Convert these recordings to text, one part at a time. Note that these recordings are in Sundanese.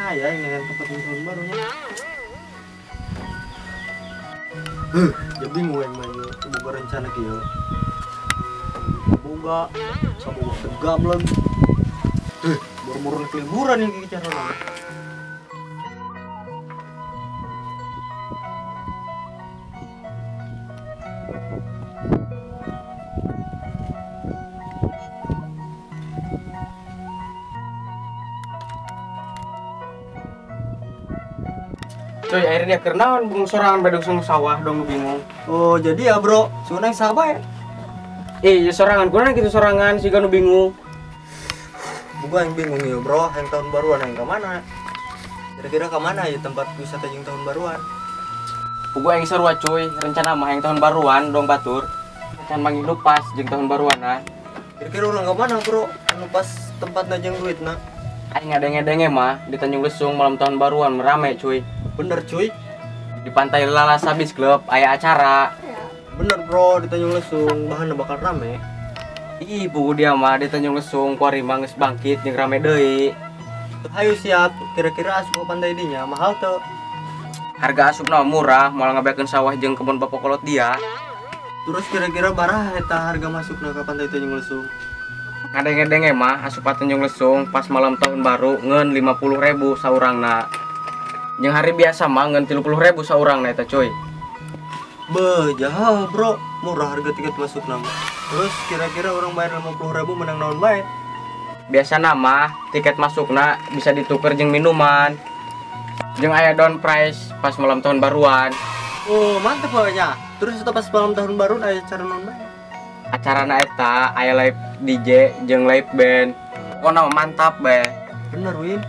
Mana ya yang dengan tempat tahun barunya? Ya bingung yang maju, boga rencana kieu. Boga sama waktu gableng. Boro-boro liburan yang kayak cara. Coy, akhirnya kernaon bungung sorangan badung sung sawah dong bingung. Oh, jadi ya bro, sungai sahabat ya? Iya, sorangan kurang gitu sorangan sih kan bingung. Bukan yang bingung ya bro, yang tahun baruan yang kemana? Kira-kira kemana ya tempat wisata yang tahun baruan? Gua yang seru cuy, rencana mah yang tahun baruan dong batur. Can manggil lu pas jeung tahun baruan nah. Kira-kira orang kemana bro? Anu pas tempat najeng duit nah. Aing ngadenge-denge mah di Tanjung Lesung malam tahun baruan merame cuy. Bener cuy. Di Pantai Lalasa Beach Club aya acara. Bener bro, di Tanjung Lesung bahan bakal rame. Ih, pugu dia mah di Tanjung Lesung kuari mah geus bangkit jeung rame deui. Hayu siap, kira-kira asup ke pantai dinya mahal tuh. Harga asupna murah, moal ngabeakeun sawah jeung kebun bapak kolot dia. Terus kira-kira barah eta harga masukna ke pantai Tanjung Lesung? Ngadenge-denge mah asup Tanjung Lesung pas malam tahun baru ngeun 50.000 saurangna. Jeung hari biasa mah ngeun 30.000 saurangna eta cuy. Beuh, jaha bro, murah harga tiket masuk nama. Terus kira-kira orang bayar 50.000 menang naon bae? Biasa nama tiket masukna bisa ditukar jeung minuman. Jeung aya down price pas malam tahun baruan. Oh, mantep pokoknya. Terus eta pas malam tahun baru aya acara naon bae? Acarana eta aya live DJ jeung live band. Pokona mantap bae. Bener Win.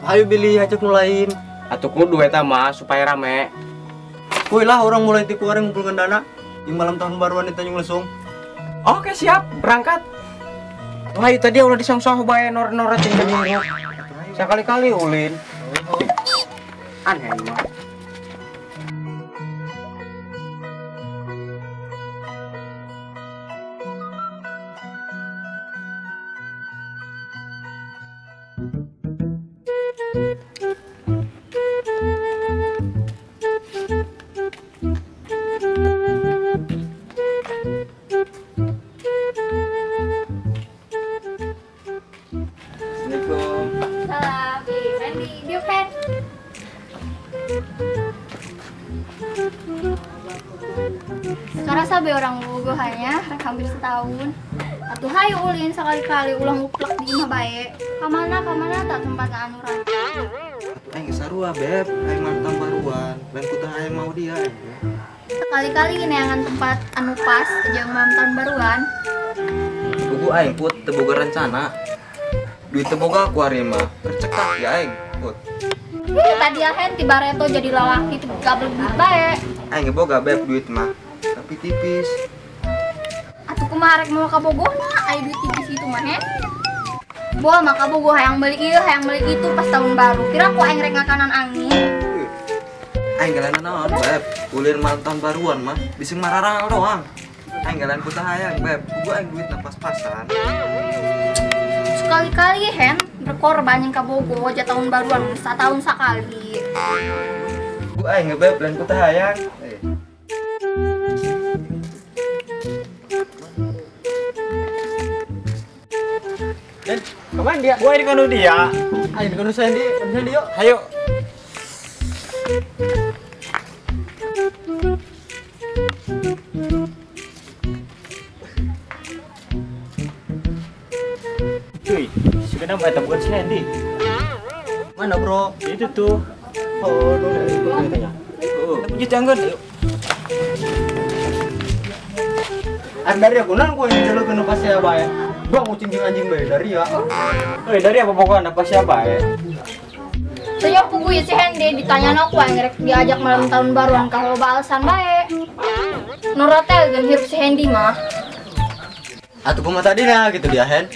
Hayu bilih acuk nu lain. Atuh kudu eta mah supaya rame. Kuy lah orang mulai ti kuari ngumpulkeun dana di malam tahun baruan di Tanjung Lesung. Oke siap, berangkat. Wah, itu tadi ulah disong-song bae nor-nor cing bingung. Sekali-kali ulin. Aneh mah. Assalamualaikum. Salam, Fendi, diuk Fen. Sekarang sabe orang bogoh hanya rek hampir setahun. Atuh hayu ulin sekali-kali ulah nguplek di imah bae. Kamana tak tempat anu rame. Atuh aing sarua beb, aing mantan baruan, lain kutah aing mau dia. Sekali-kali neangan tempat anu pas jeung malam tahun baruan. Buku aing put teu boga rencana. Duit teu boga ku ari mah, kercekak ya aing put. Ih, tadi ahen ti bareto jadi lalaki teu gablek duit bae. Aing ge boga beb duit mah, tapi tipis. Atuh kumaha rek mau ka Bogona, aya duit tipis itu mah he. Boa mah ka Bogo hayang beli ieu, hayang beli itu pas tahun baru. Kira ku aing rek ngakanan angin. Aing galana naon beb, ulin malam tahun baruan mah bising mararangal doang. Aing galan kutah hayang beb, kudu aing duitna pas-pasan. Sekali-kali hen berkorban yang ka Bogo aja tahun baruan setahun sekali. Ku aing ngebeb lain kutah hayang. Dan kemana dia? Gua ini kanu dia. Ayo kanu Sandy, kanu Sandy yuk. Hayo. Cuy, sekarang mau bukan si Hendy. Mana bro? Itu tuh. Oh, itu katanya. Oh, punya janggan. Ayo. Dari aku nan gua ini dulu kena pas ya bae. Bang kucing jeung anjing bae dari ya. Oi, dari apa pokoknya pas ya bae. Saya pugu ya si Hendy ditanya aku aing rek diajak malam tahun baruan ka loba alasan bae. Nurate geun hirup si Hendy mah. Atuh kumaha tadi nah gitu dia Hen.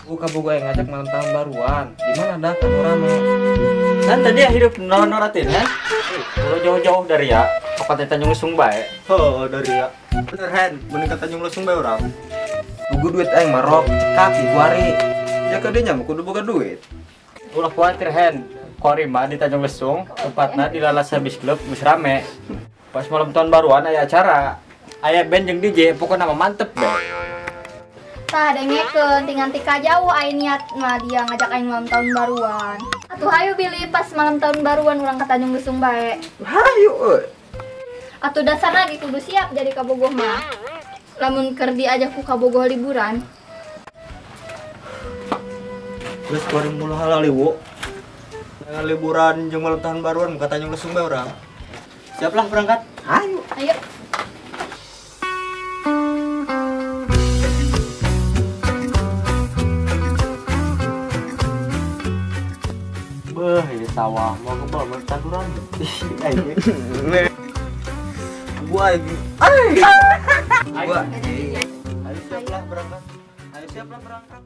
Buka boga yang ngajak malam tahun baruan. Di mana dah kan rame. Kan tadi ya hidup noratin Hen. Kalau jauh-jauh dari ya, ke Pantai Tanjung Lesung bae. Oh, dari ya. Bener Hen, mending ke Tanjung Lesung bae urang. Buku duit aing marok, cekak di kuari. Ya kadenya mah kudu boga duit. Ulah khawatir Hen. Kuari mah di Tanjung Lesung, tempatna di Lala Service Club geus rame. Pas malam tahun baruan aya acara. Aya band jeung DJ, pokokna mah mantep be. Tah dengekeun tingan tika jauh aing niat mah dia ngajak aing malam tahun baruan. Atuh hayu bilih pas malam tahun baruan urang ka Tanjung Lesung bae. Hayu euy. Atuh dasarna ge kudu siap jadi kabogoh mah. Lamun keur diajak ku kabogoh liburan. Geus kuari mulu halaliwu. Dengan liburan jeung malam tahun baruan ka Tanjung Lesung bae urang. Siaplah berangkat. Ayo. Ayo. Beuh, ini sawah mau ke bawah tanduran. Gua ini. Gua. Ayo siaplah berangkat. Ayo siaplah berangkat.